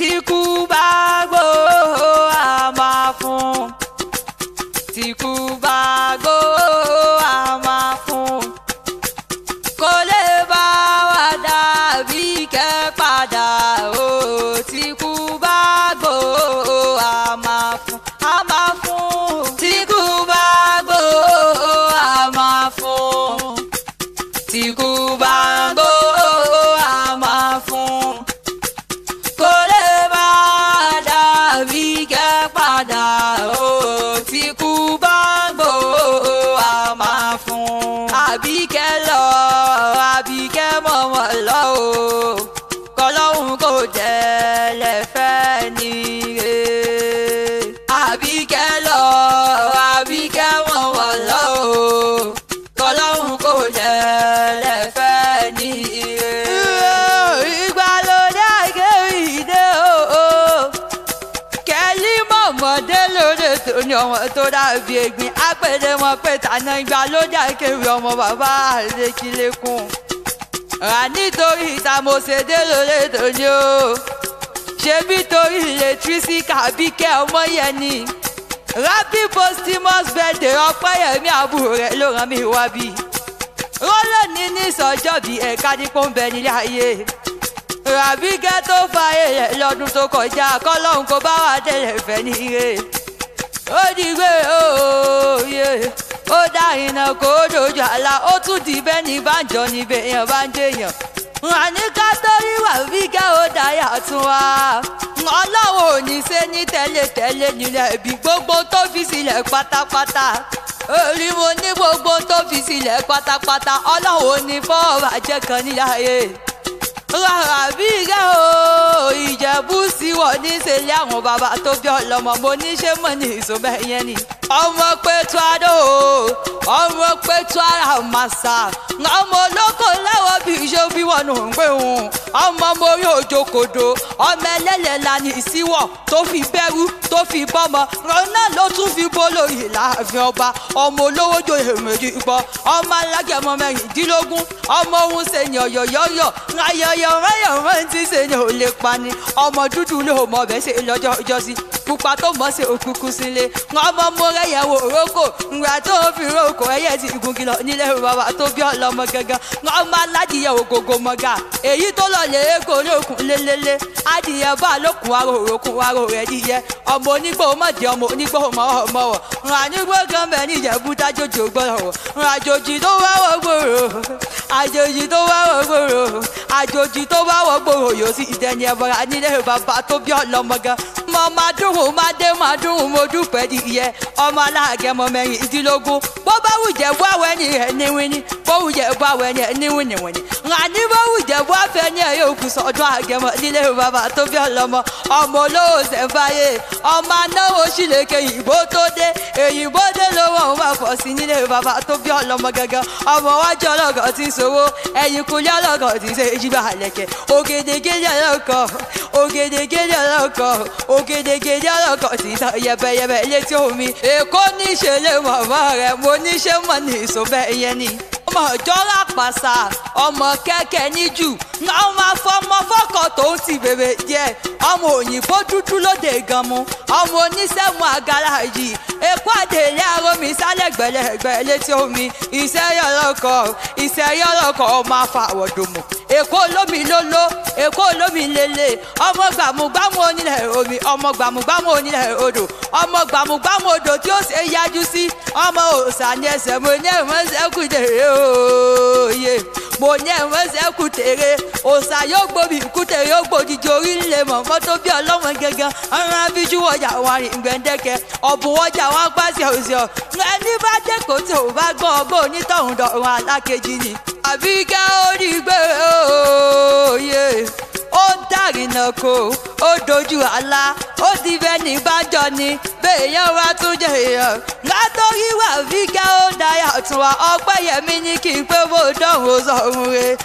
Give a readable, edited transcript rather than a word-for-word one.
Tí kú bá gbó a máa fún. Tí kú bá gbó a máa fún. Kò lè bá wa dàbí kẹ́ padà o. Tí kú bá gbó a máa fún. A máa fún. Tí kú bá gbó a máa fún. Tí kú bá gbó a máa fún. Kò lè bá dàbí kẹ́ padà o. Tí kú bá gbó a máa fún. Àbíkẹ́ lọ, Àbíkẹ́ mọ̀mọ́ lọ o. Kọlọ́hún kò jẹ́lẹ̀ fẹ́ ní re. Àbíkẹ́ lọ, Àbíkẹ́ mọ̀mọ́ lọ o. Kọlọ́hún kò jẹ́lẹ̀ fẹ́ ní re. Ìgbàlódé àgẹ́rìndé o. Kẹ́lí mọ̀mọ́dé lóde tó ní ọmọ tó dàbí egbin. Apèdè mọ̀ pé tànà ìgbàlódé àkèrè ọmọ bàbá àlékílékun. Rà nítorí ìta mo ṣe dé lóde tó ní o. Ṣebí torí electricity Àbíkẹ́ ọmọ yẹn ni. Happy posthumous birthday Ọpẹ́yẹmí àbúrò rẹ̀ ló rán mi wá bí. Rọ́lọ́ ní ní sọ́jọ́ bí ẹ̀ka dípò ń bẹ nílé ayé. Àbíkẹ́ tó fa èèyàn lọ́dún tó kọjá kọ́lọ́hún kó bá wa tẹ̀lé fẹ́ ní ire. Ó dìgbé òye, ó dá iná kó dojú àlá, ó tún di bẹ́ẹ̀ ní bánjọ níbẹ̀ èèyàn bá ń jẹyàn. Àní ká torí wà Àbíkẹ́ ó dáyà tún wá. Ọlọ́run ò ní ṣe ní tẹ́lẹ̀tẹ́lẹ̀ nílẹ̀ ibi gbogbo tó fi sílẹ̀ pátápátá. Orí mo ní gbogbo tó fi sílẹ̀ pátápátá, Ọlọ́run ò ní fọ́ bàjẹ́ kan nílẹ̀ ayé. Rárá Àbíkẹ́ o, Ìjẹ̀bú sí wọ̀ níṣẹ́lẹ̀ àwọn bàbá tó bí ọlọ́mọ mo ní ṣé mọ̀ ní ìṣòbẹ̀ yẹn ni. Ọmọ pẹ̀tù àdó o, ọmọ pẹ̀tù ara màsà, ọmọ olóko lẹ́wọ̀ bí iṣẹ́ bí wọn nù ń pè wọn. Ọmọ mo rí òjò kòdó, ọmọ ẹlẹ́lẹ̀ la ní ìsíwọ̀ tó fi bẹ́rù tó fi bọ́mọ. Rọ́nà ló tún fi bó lórí láàfin ọba, ọmọ olówó joyè méjì gbọ́, ọmọ alágẹmọ mẹ́rìndínlógún, ọmọ òun ṣe ní ọ̀yọ̀yọ̀yọ̀, ayọyọ rẹ́yọ̀ tí ṣe ní ò lè pani, ọmọ dúdú ló mọ bẹ́ẹ̀ ṣe lọ́jọ́ ìjọsí, pupa tó mọ̀ ṣe òkùnkùn sílé, ọmọ mo rẹ́yẹ̀ wò rókò, ǹgbà tó fi rókò ẹyẹ ti gungi lọ nílé bàbá tó bí ọlọ́mọ gangan, ọmọ aládìyẹ ògògò mọ̀gà, èyí tó lọ lè égo lókun lélélé, adìyẹ bá lókun aró òrókun aró rẹ̀ díyẹ, ọmọ onígbò mọ̀dé ọmọ onígbò mọ̀ọ́mọ̀ wọ̀, ànígbò kan bẹ̀ ní Ìjẹ̀bú dájòjò gbọ́dọ̀ wọ̀, àjòjì tó wá wọ̀ gbòòrò, àjòjì tó wá wọ̀ gbòòrò, àjòjì tó bá wọ̀ gbòòrò yóò sì dẹni ẹbọra nílé bàbá tó bí ọlọ́mọ gan. Mo máa dùn máa dé máa dùn mo dúpẹ́ díyẹ, ọmọ alágẹmọ mẹ́rìndínlógún, bó bá wù jẹ́ bó àwẹ̀ ni ẹ̀ ní wíní, bó wù jẹ́ bó àwẹ̀ ni ẹ̀ ní wíníwíní. Àní bó wù jẹ́ bó àfẹ́ ni ẹ̀ yóò kù sọ́dún àgẹmọ nílé bàbá tó bí ọlọ́mọ, ọmọ olówó ṣẹ̀fáyé, ọmọ anáwó sílẹ̀kẹ̀ òyìnbó tó dé, òyìnbó dé lówó òun máa pọ̀ sí nílé bàbá tó bí ọlọ́mọ gangan, ọmọ wájú ọlọ́gàn ti sowó, ẹ̀yìnkùlé ọlọ́gàn ti ṣe ìjìbá àlẹ̀kẹ̀, ògèdègèdè ọlọ́kọ̀, ògèdègèdè ọlọ́kọ̀, ògèdègèdè ọlọ́kọ̀ ti sọ yẹbẹyẹbẹ létí omi. Èkó níṣe lè mọ̀mọ́ rẹ̀, mo níṣe mọ̀ ní ìṣòbẹ̀ yẹn ni. Ọmọ ìjọra pàṣà, ọmọ kẹ́kẹ́ níjù, ọmọ afọmọ fọkọ tó ń ti bèbè jẹ, ọmọ òyìnbó dúdú lóde gan mu, ọmọ oníṣẹ́mu àgàràjì, Èkó àdèlé aromi sálẹ̀ gbẹ̀lẹ̀gbẹ̀ létí omi, ìṣẹ́yọlọ́kọ̀ ọmọ afàwọ̀dòmù, Èkó olómi lóló, Èkó olómi lélẹ̀, ọmọ gbàmúgbàmú onílẹ̀ omi, ọmọ gbàmúgbàmú onílẹ̀ odò, ọmọ gbàmúgbàmú odò tí ó ṣe yájú sí, ọmọ òòṣà ní ẹsẹ̀ mo ní ẹ̀wọ̀n ṣẹ́kù tèrè òye, mo ní ẹ̀wọ̀n ṣẹ́kù tèrè, òòṣà yóò gbòbí kútẹ̀ yóò gbòdìjì orí ńlẹ̀ mọ̀mọ́ tó bí ọlọ́mọ gangan, ọ̀run abíjú wọjà wọn rìn gbẹ̀ndẹ́kẹ́, ọ̀bùn wọjà wọn pàṣẹ òṣìṣẹ́, ẹni bá dé kò tí ò bá gbọ́ ọgbọ́n onítọ̀hún dọ̀run alákejì ni. Àbíkẹ́ ó rí gbé òye, ó dàrínà kó, ó dojú àlá, ó di bẹ́ẹ̀ ní bájọ́ ni, béèyàn wá tún jẹ èèyàn. Látọ́rí wà Àbíkẹ́ ó dáyà tún wá, Ọpẹ́yẹmí ní kí n pé mo dánwò sọ̀run re.